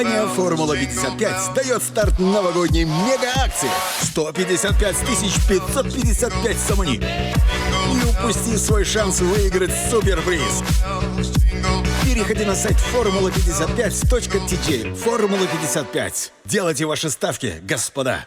Компания «Формула-55» дает старт новогодней мега-акции 155 555 сомони. Не упусти свой шанс выиграть суперприз. Переходи на сайт формула55.tj. «Формула-55». Делайте ваши ставки, господа.